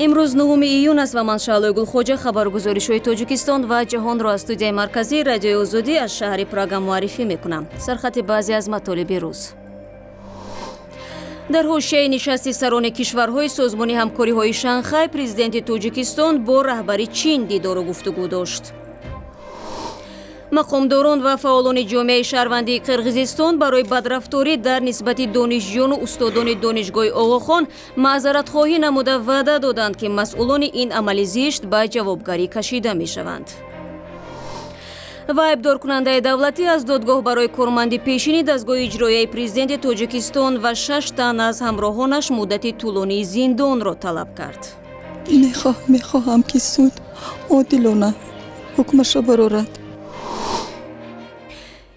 Имрӯз 9 июн аст ва ман, Шаҳлои Гулхоҷа, хабару гузоришҳои Тоҷикистон ва ҷаҳонро аз студияи марказии Радиои Озодӣ аз шаҳри Прага муаррифӣ мекунам. Сархати баъзе аз матолиби рӯз. Дар ҳошияи нишасти сарони кишварҳои Созмони ҳамкориҳои Шанхай президенти Тоҷикистон бо раҳбари Чин дидору гуфтугӯ дошт. Мақомдорон ва фаъолони ҷомеаи шаҳрвандии Қирғизистон барои бадрафторӣ дар нисбати донишҷӯёну устодони Донишгоҳи Оғохон маъзаратхоҳӣ намуда, ваъда доданд, ки масъулони ин амали зишт ба ҷавобгарӣ кашида мешаванд. Ва айбдоркунандаи давлатӣ аз додгоҳ барои корманди пешини дастгоҳи иҷроияи президенти Тоҷикистон ва шаш тан аз ҳамроҳонаш муддати тӯлонии зиндонро талаб кард. Мехоҳам, ки суд одилона ҳукмаша барорад.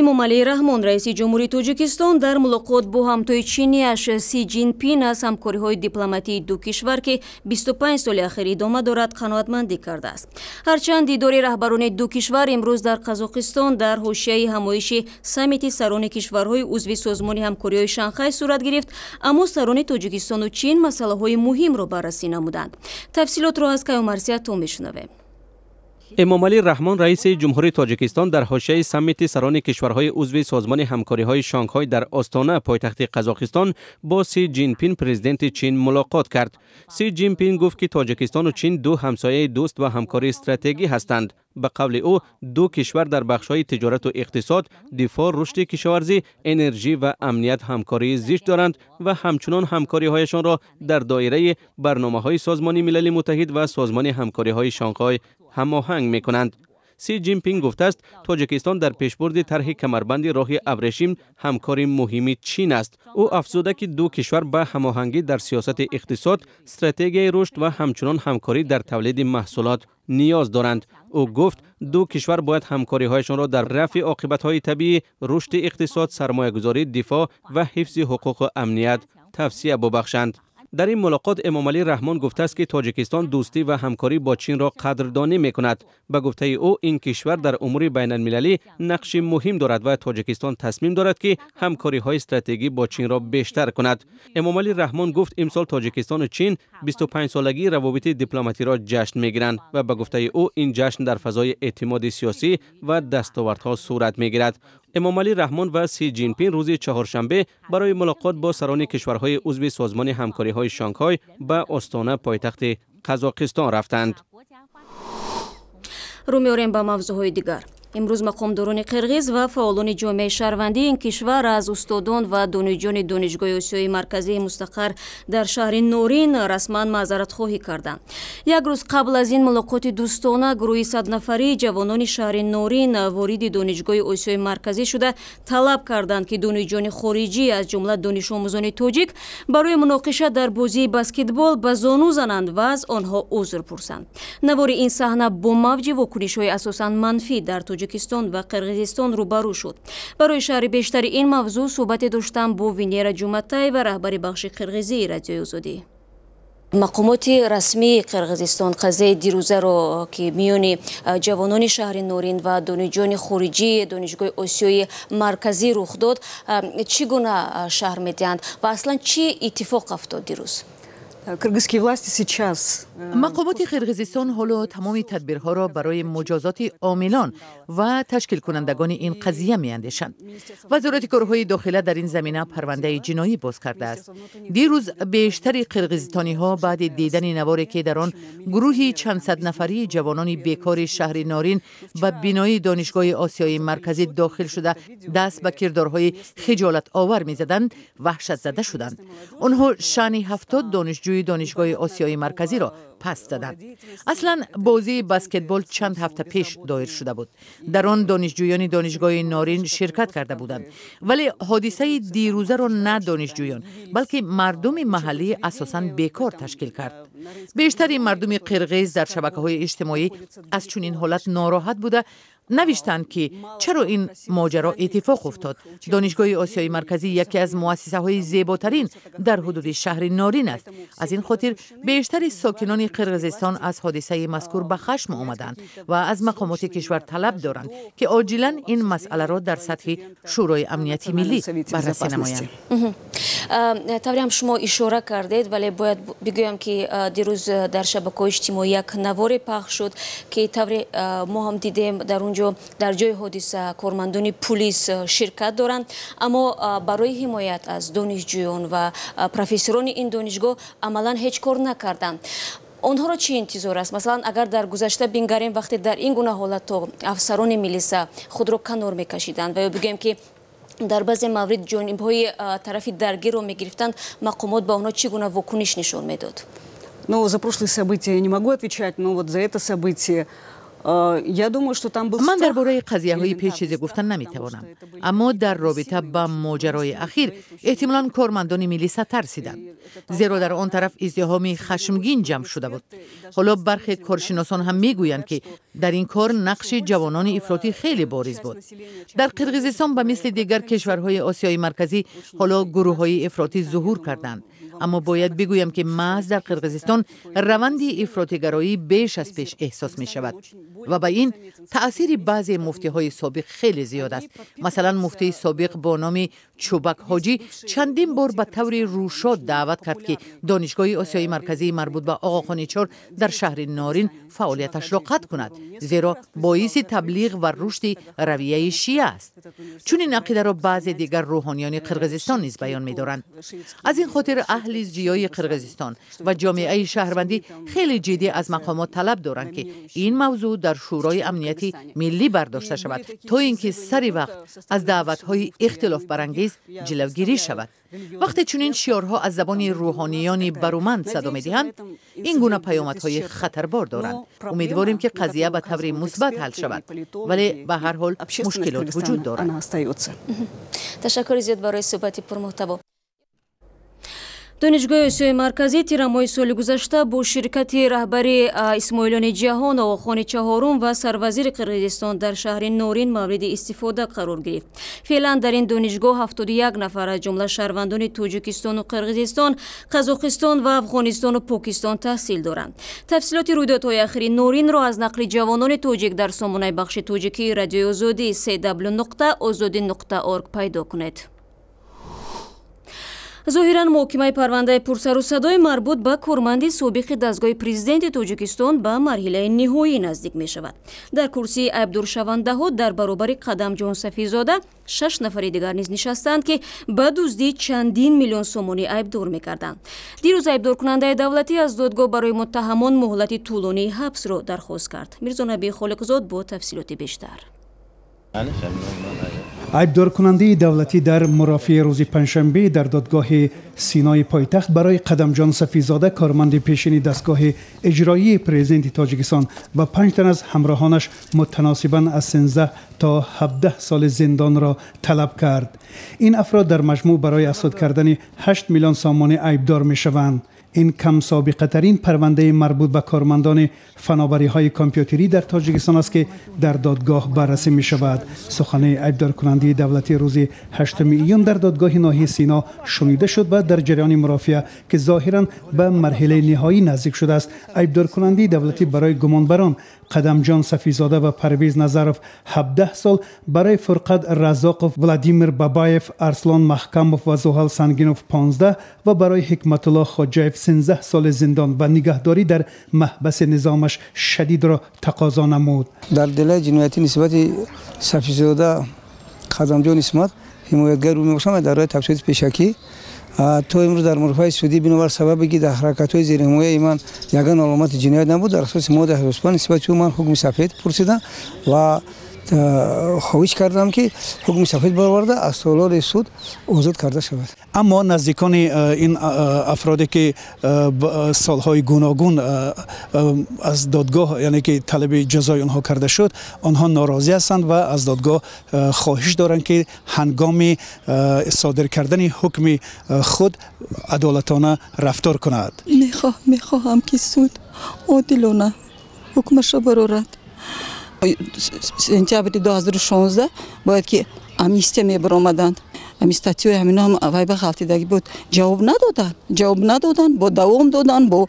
Эмомалӣ Раҳмон, раиси ҷумҳурии Тоҷикистон, дар мулоқот бо ҳамтои чинияш Си Ҷинпин аз ҳамкориҳои дипломатии ду кишвар, ки 25 соли ахир идома дорад, қаноатмандӣ кардааст. Ҳарчанд дидори раҳбарони ду кишвар имрӯз дар Қазоқистон дар ҳошияи ҳамоиши саммити сарони кишварҳои узви Созмони ҳамкориҳои Шанхай сурат гирифт, аммо сарони Тоҷикистону Чин масъалаҳои муҳимро баррасӣ намуданд. Тафсилотро аз Каюмарсиято мешунавем. Эмомалӣ Раҳмон, раиси ҷумҳурии Тоҷикистон, дар ҳошияи саммити сарони кишварҳои узви Созмони ҳамкориҳои Шанхай дар Остона, пойтахти Қазоқистон, бо Си Ҷинпин, президенти Чин, мулоқот кард. Си Ҷинпин гуфт, ки Тоҷикистону Чин ду ҳамсояи дӯст ва ҳамкори стратегӣ ҳастанд. Ба қавли ӯ, ду кишвар дар бахшҳои тиҷорату иқтисод, дифоъ, рушди кишоварзӣ, энержӣ ва амният ҳамкории зич доранд ва ҳамчунон ҳамкориҳояшонро дар доираи барномаҳои Созмони Милали Муттаҳид ва Созмони ҳамкориҳои Шанхай ҳамоҳанг мекунанд. Си Ҷинпин гуфтааст, Тоҷикистон дар пешбурди тарҳи камарбанди роҳи абрешим ҳамкори муҳими Чин аст. Ӯ афзуда, ки ду кишвар ба ҳамоҳангӣ дар сиёсати иқтисод, стратегияи рушд ва ҳамчунон ҳамкорӣ дар тавлиди маҳсулот ниёз доранд. Ӯ гуфт, ду кишвар бояд ҳамкориҳояшонро дар рафъи оқибатҳои табиӣ, рушди иқтисод, сармоягузорӣ, дифоъ ва ҳифзи ҳуқуқу амният тавсеа бубахшанд. Дар ин мулоқот Эмомалӣ Раҳмон гуфтааст, ки Тоҷикистон дӯстӣ ва ҳамкорӣ бо Чинро қадрдонӣ мекунад. Ба гуфтаи ӯ, ин кишвар дар умури байналмилалӣ нақши муҳим дорад ва Тоҷикистон тасмим дорад, ки ҳамкориҳои стратегӣ бо Чинро бештар кунад. Эмомалӣ Раҳмон гуфт, имсол Тоҷикистону Чин 25-солагии равобити дипломатиро ҷашн мегиранд ва ба гуфтаи ӯ, ин ҷашн дар фазои эътимоди сиёсӣ ва дастовардҳо сурат мегирад. Эмомалӣ Раҳмон ва Си Ҷинпин рӯзи чаҳоршанбе барои мулоқот бо сарони кишварҳои узви Созмони ҳамкориҳои Шанхай ба Остона, пойтахти Қазоқистон, рафтанд. Рӯ меорем ба мавзӯъҳои дигар. Имрӯз мақомдорони қирғиз ва фаъолони ҷомеаи шаҳрвандии ин кишвар аз устодон ва донишҷӯёни Донишгоҳи Осиёи Марказии мустақар дар шаҳри Норин расман маъзаратхоҳӣ карданд. Як рӯз қабл аз ин мулоқоти дӯстона гурӯҳи саднафарии ҷавонони шаҳри Норин вориди Донишгоҳи Осиёи Марказӣ шуда, талаб карданд, ки донишҷӯёни хориҷӣ, аз ҷумла донишомӯзони тоҷик, барои муноқиша дар бозии баскетбол ба зону зананд ва аз онҳо узр пурсанд. Навори ин саҳна бо мавҷи вокунишҳои асосан манфӣ дар Тоҷикистон ва Қирғизистон рӯбарӯ шуд. Барои шарҳи бештари ин мавзӯъ суҳбате доштам бо Венера Ҷуматаева, раҳбари бахши қирғизии Радиои Озодӣ. Мақомоти расмии Қирғизистон қазияи дирӯзаро, ки миёни ҷавонони шаҳри Норин ва донишҷӯёни хориҷии Донишгоҳи Осиёи Марказӣ рух дод, чӣ гуна шарҳ медиҳанд ва аслан чӣ иттифоқ афтод дирӯз? Кыргызские власти сейчас Мақомоти Қирғизистон ҳоло тамоми тадбирҳоро барои муҷозоти омилон ва ташкилкунандагони ин қазия меандешанд. Вазорати корҳои дохила дар ин замина парвандаи ҷиноӣ боз кардааст. Дирӯз бештари қирғизистониҳо баъди дидани наворе, ки дар он гурӯҳи чандсаднафарии ҷавонони бекори шаҳри Норин ба бинои Донишгоҳи Осиёи Марказӣ дохил шуда, даст ба кирдорҳои хиҷолатовар мезаданд, ваҳшатзада шуданд. Онҳо шаъни 70 донишҷӯи Донишгоҳи Осиёи Марказиро паст заданд. Аслан бозии баскетбол чанд ҳафта пеш доир шуда буд. Дар он донишҷӯёни Донишгоҳи Норин ширкат карда буданд, вале ҳодисаи дирӯзаро на донишҷӯён, балки мардуми маҳаллӣ, асосан бекор, ташкил кард. Бештари мардуми қирғиз дар шабакаҳои иҷтимоӣ аз чунин ҳолат нороҳат буда, навиштанд, ки чаро ин моҷаро иттифоқ уфтод. Донишгоҳи Осиёи Марказӣ яке аз муассисаҳои зеботарин дар ҳудуди шаҳри Норин аст. Аз ин хотир бештари сокинони Қирғизистон аз ҳодисаи мазкур ба хашм омаданд ва аз мақомоти кишвар талаб доранд, ки оҷилан ин масъаларо дар сатҳи Шӯрои амнияти миллӣ баррасӣ намоянд. Тавре ҳам шумо ишора кардед, вале бояд бигӯям, ки Дирӯз дар шабакаҳои иҷтимоӣ як наворе пахш шуд, ки тавре мо ҳам дидем, дар он ҷо, дар ҷои ҳодиса, кормандони пулис ширкат доранд, аммо барои ҳимоят аз донишҷӯён ва профессорони ин донишгоҳ амалан ҳеҷ кор накарданд. Онҳоро чӣ интизор аст? Масалан, агар дар гузашта бингарем, вақте дар ин гуна ҳолатҳо афсарони милиса худро канор мекашиданд ва ё бигӯем, ки дар баъзе маврид ҷонибҳои тарафи даргирро мегирифтанд, мақомот ба онҳо чӣ гуна вокуниш нишон медод? Ну, за прошлые события я не могу отвечать, но вот за это событие, я думаю, что там был Ман дар бораи қазияҳои пеш чизе гуфта наметавонам, аммо дар робита ба моҷарои ахир эҳтимолан кормандони милиса тарсиданд, зеро дар он тараф издиҳоми хашмгин ҷамъ шуда буд. Ҳоло бархе коршиносон ҳам мегӯянд, ки дар ин кор нақши ҷавонони ифротӣ хеле бориз буд. Дар Қирғизистон, ба мисли дигар кишварҳои Осиёи Марказӣ, ҳоло гурӯҳҳои ифротӣ зуҳур карданд, аммо бояд бигӯям, ки маҳз дар Қирғизистон раванди ифротигароӣ беш аз пеш эҳсос мешавад ва ба ин таъсири баъзе муфтиҳои собиқ хеле зиёд аст. Масалан, муфтии собиқ бо номи Чубак Ҳоҷӣ чандин бор ба таври рӯшод даъват кард, ки Донишгоҳи Осиёи Марказии марбут ба Оғохони Чор дар шаҳри Норин фаъолияташро қатъ кунад, зеро боиси таблиғ ва рушди равияи шия аст. Чунин ақидаро баъзе дигар рӯҳониёни Қирғизистон низ баён медоранд. Аз ин хотир аҳли зиёи Қирғизистон ва ҷомеаи шаҳрвандӣ хеле ҷиддӣ аз мақомот талаб доранд, ки ин мавзӯъ дар Шӯрои Амнияти Миллӣ бардошта шавад, то ин ки сари вақт аз даъватҳои ихтилофбарангез ҷилавгирӣ шавад. Вақте чунин шиорҳо аз забони рӯҳониёни баруманд садо медиҳанд, ин гуна паёмадҳои хатарбор доранд. Умедворем, ки қазия ба таври мусбат ҳал шавад, вале ба ҳар ҳол мушкилот вуҷуд дорад. Ташаккури зиёд барои суҳбати пурмуҳтаво. Донишгоҳи Осиёи Марказӣ тирамоҳи соли гузашта бо ширкати раҳбари исмоилони ҷаҳон, Оғохони Чаҳорум ва сарвазири Қирғизистон дар шаҳри Норин мавриди истифода қарор гирифт. Феълан дар ин донишгоҳ 71 нафар, аз ҷумла шаҳрвандони Тоҷикистону Қирғизистон, Қазоқистон ва Афғонистону Покистон таҳсил доранд. Тафсилоти рӯйдодҳои ахири Норинро аз нақли ҷавонони тоҷик дар сомонаи бахши тоҷикии Радиои Озодӣ cw.ozodi.org пайдо кунед. Зоҳиран, муҳокимаи парвандаи пурсару садои марбут ба корманди собиқи дастгоҳи президенти Тоҷикистон ба марҳилаи ниҳоӣ наздик мешавад. Дар курсии айбдоршавандаҳо дар баробари Қадамҷон Сафизода шаш нафари дигар низ нишастанд, ки ба дуздии чандин миллион сомонӣ айбдор мекарданд. Дирӯз айбдоркунандаи давлатӣ аз додгоҳ барои муттаҳамон муҳлати тӯлонии ҳабсро дархост кард. Мирзонаби Холиқзод бо тафсилоти бештар. Айбдоркунандаи давлатӣ дар мурофиаи рӯзи панҷшанбе дар додгоҳи Синои пойтахт барои Қадамҷон Сафизода, корманди пешини дастгоҳи иҷроии президенти Тоҷикистон, ва панҷ тан аз ҳамроҳонаш мутаносибан аз 13 то 17 соли зиндонро талаб кард. Ин афрод дар маҷмӯъ барои аз худ кардани 8 миллион сомонӣ айбдор мешаванд. Ин камсобиқатарин парвандаи марбут ба кормандони фановариҳои компютерӣ дар Тоҷикистон аст, ки дар додгоҳ баррасӣ мешавад. Сухани айбдоркунандаи давлатӣ рӯзи 8 июн дар додгоҳи ноҳияи Сино шунида шуд ва дар ҷараёни мурофиа, ки зоҳиран ба марҳилаи ниҳоӣ наздик шудааст, айбдоркунандаи давлатӣ барои гумонбарон Қадамҷон Сафизода ва Парвиз Назаров 17 сол, барои Фурқат Разоқов, Владимир Бабаев, Арслон Маҳкамов ва Зуҳал Сангинов 15 ва барои Ҳикматулло Хоҷаев 13 соли зиндон ва нигаҳдорӣ дар маҳбаси низомаш шадидро тақозо намуд. Дар делаи ҷиноятӣ нисбати Сафизода Қадамҷон Исмат ҳимоятгар мебошам. Дар роҳи тафсироти пешакӣ то имрӯз дар мурофиаи судӣ, бинобар сабабе ки дар ҳаракатҳои зерҳимояи ман ягон аломати ҷиноят набуд, дар асоси моддаи 85 нисбати ӯ ман ҳукми сафед пурсидам ва хоҳиш кардам, ки ҳукми сафед бароварда, аз толори суд озод карда шавад. Аммо наздикони ин афроде, ки солҳои гуногун аз додгоҳ, яъне ки талаби ҷазои онҳо карда шуд, онҳо норозӣ ҳастанд ва аз додгоҳ хоҳиш доранд, ки ҳангоми содир кардани ҳукми худ адолатона рафтор кунад. Мехоҳам, ки суд одилона ҳукмаша барорад. Сентябри 2016 бояд ки амнистия мебаромаданд. Ами статьёи ҳамино вай ба ғалтидагӣ буд, ҷавоб надоданд, ҷавоб надоданд, бо давом доданд, бо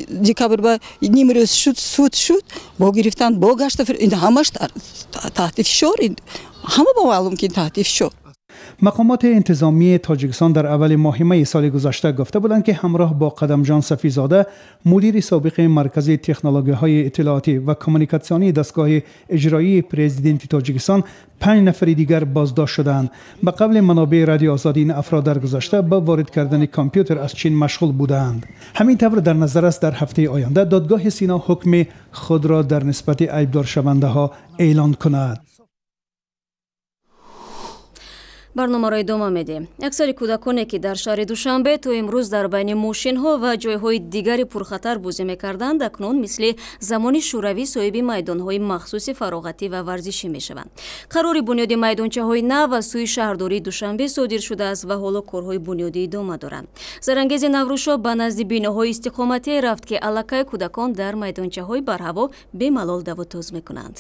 декабр ба нимрӯз шуд, суд шуд, бо гирифтанд, бо гашта. Ин ҳамаш таҳти фишор, ҳама ба маълум, ки таҳти фишор. Мақомоти интизомии Тоҷикистон дар аввали моҳи майи соли гузашта гуфта буданд, ки ҳамроҳ бо Қадамҷон Сафизода, мудири собиқи Маркази технологияҳои иттилоотӣ ва коммуникатсионии дастгоҳи иҷроии президенти Тоҷикистон, 5 нафари дигар боздошт шудаанд. Ба қавли манобеи Радиои Озодӣ, ин афрод дар гузашта ба ворид кардани компютер аз Чин машғул будаанд. Ҳамин тавр дар назар аст, дар ҳафтаи оянда додгоҳи Сино ҳукми худро дар нисбати айбдоршавандаҳо эълон кунад. Барномаро идома медиҳем. Аксари кӯдаконе, ки дар шаҳри Душанбе то имрӯз дар байни мошинҳо ва ҷойҳои дигари пурхатар бозӣ мекарданд, акнун мисли замони шӯравӣ соҳиби майдонҳои махсуси фароғатӣ ва варзишӣ мешаванд. Қарори бунёди майдончаҳои нав аз сӯи шаҳрдории Душанбе содир шудааст ва ҳоло корҳои бунёдӣ идома доранд. Зарангези Наврӯзшо ба назди биноҳои истиқоматие рафт, ки аллакай кӯдакон дар майдончаҳои барҳаво бемалол давутоз мекунанд.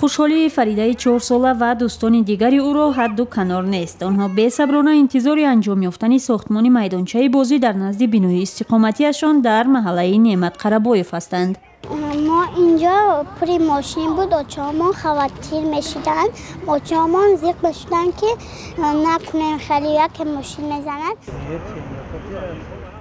Хушҳолии Фаридаи 4-сола ва дӯстони дигари ӯро ҳадду канор нест. Онҳо бесаброна интизори анҷом ёфтани сохтмони майдончаи бозӣ дар назди бинои истиқоматиашон дар маҳаллаи Неъмат Қарабоев ҳастанд. Мо инҷо пури мошин буд, очаҳомон хавотир мешиданд, очаҳомон зиқ мешуданд, ки накунем хеле яке мошин мезанад.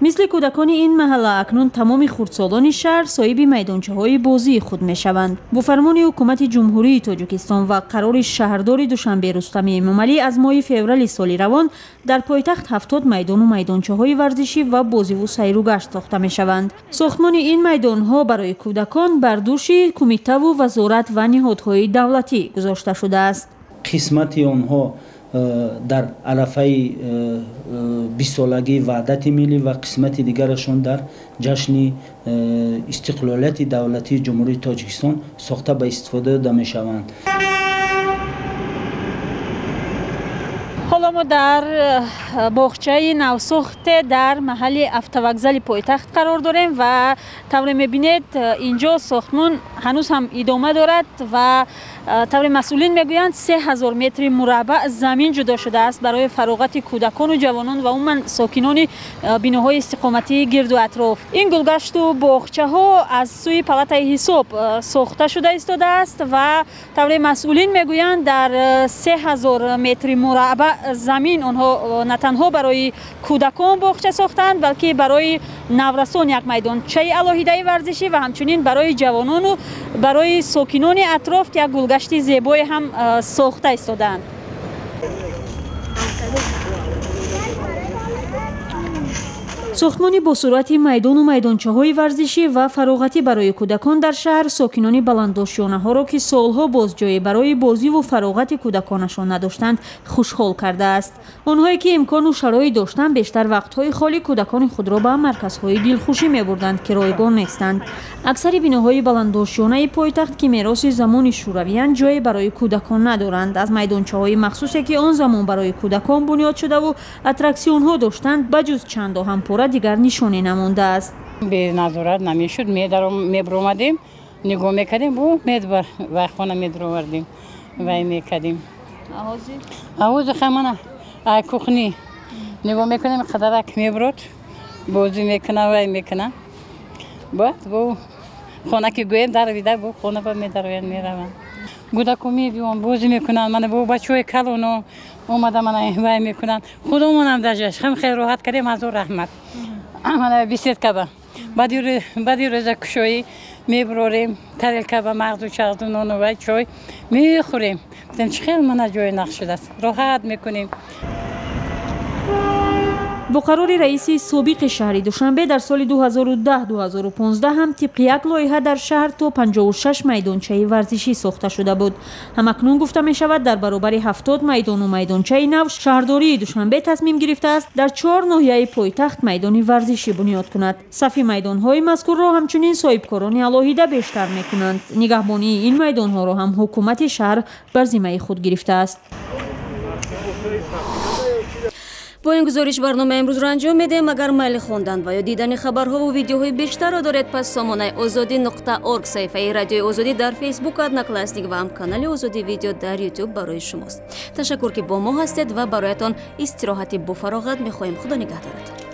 Мисли кӯдакони ин маҳалла, акнун тамоми хурдсолони шаҳр соҳиби майдончаҳои бозии худ мешаванд. Бо фармони ҳукумати Ҷумҳурии Тоҷикистон ва қарори шаҳрдори Душанбе Рустами Эмомалӣ аз моҳи феврали соли равон дар пойтахт 70 майдону майдончаҳои варзишӣ ва бозиву сайругашт сохта мешаванд. Сохтмони ин майдонҳо барои кӯдакон бар дӯши кумитаву вазорат ва ниҳодҳои давлатӣ гузошта шудааст. Қисмати онҳо дар арафаи 20-солагии ваҳдати миллӣ ва қисмати дигарашон дар ҷашни истиқлолияти давлатии Ҷумҳурии Тоҷикистон сохта ба истифода дода мешаванд. Ҳоло мо дар боғчаи навсохте дар маҳалли автовокзали пойтахт қарор дорем ва тавре мебинед, инҷо сохтмон ҳанӯз ҳам идома дорад ва тавре масъулин мегӯянд, 3000 метри мураббаъ замин ҷудо шудааст барои фароғати кӯдакону ҷавонон ва умуман сокинони биноҳои истиқоматии гирду атроф. Ин гулгашту боғчаҳо аз сӯи палатаи ҳисоб сохта шуда истодааст ва тавре масъулин мегӯянд, дар 3000 метри мураббаъ замин онҳо на танҳо барои кӯдакон боғча сохтанд, балки барои наврасон як майдончаи алоҳидаи варзишӣ ва ҳамчунин барои ҷавонону барои сокинони атроф як гулгашти зебое ҳам сохта истодаанд. Сохтмони бо суръати майдону майдончаҳои варзишӣ ва фароғатӣ барои кӯдакон дар шаҳр сокинони баландошёнаҳоро, ки солҳо боз ҷое барои бозиву фароғати кӯдаконашон надоштанд, хушҳол кардааст. Онҳое ки имкону шароит доштанд, бештар вақтҳои холӣ кӯдакони худро ба марказҳои дилхушӣ мебурданд, ки ройгон нестанд. Аксари биноҳои баландошёнаи пойтахт, ки мероси замони шӯравиянд, ҷое барои кӯдакон надоранд. Аз майдончаҳои махсусе, ки он замон барои кӯдакон бунёд шудаву аттраксионҳо доштанд, ба ҷуз чанд оҳанпора дигар нишоне намондааст. Беназорат намешуд, мебаромадем, нигоҳ мекардем, бу вай хона медаровардем, вай мекардем. Ҳозир хамана ай кухни нигоҳ мекунем, қадарак мебурод, бозӣ мекуна, вай мекуна. Баъд бу хона ки гӯем дарвида, бу хона ба медароянд, мераванд. Гудаку мебиён, бозӣ мекунанд, мана бу бачаҳои калоно омада мана вай мекунанд. Худомонам дажаш хам хеле роҳат кардем, ҳазор раҳмат. Мана беседка ба баъди рӯза кушоӣ мебурорем, тарелка ба мағзу чағзу нону вай чой мехӯрем. Гуфтем, чӣ хел мана ҷои нақш шудааст, роҳат мекунем. Бо қарори раиси собиқи шаҳри Душанбе дар соли 2010-2015 ҳам тибқи як лоиҳа дар шаҳр то 56 майдончаи варзишӣ сохта шуда буд. Ҳамакнун гуфта мешавад, дар баробари 70 майдону майдончаи нав шаҳрдории Душанбе тасмим гирифтааст дар 4 ноҳияи пойтахт майдони варзишӣ бунёд кунад. Сафи майдонҳои мазкурро ҳамчунин соҳибкорони алоҳида бештар мекунанд. Нигаҳбонии ин майдонҳоро ҳам ҳукумати шаҳр бар зиммаи худ гирифтааст. Бо ин гузориш барномаи имрӯзро анҷом медиҳем. Агар майли хондан ва ё дидани хабарҳову видеоҳои бештарро доред, пас сомонаи озодӣ.орг, саҳифаи Радиои Озодӣ дар Фейсбук, Одноклассник ва ҳам канали Озодӣ Видео дар Ютуб барои шумост. Ташаккур, ки бо мо ҳастед ва бароятон истироҳати бофароғат мехоҳем. Худо нигаҳдорад.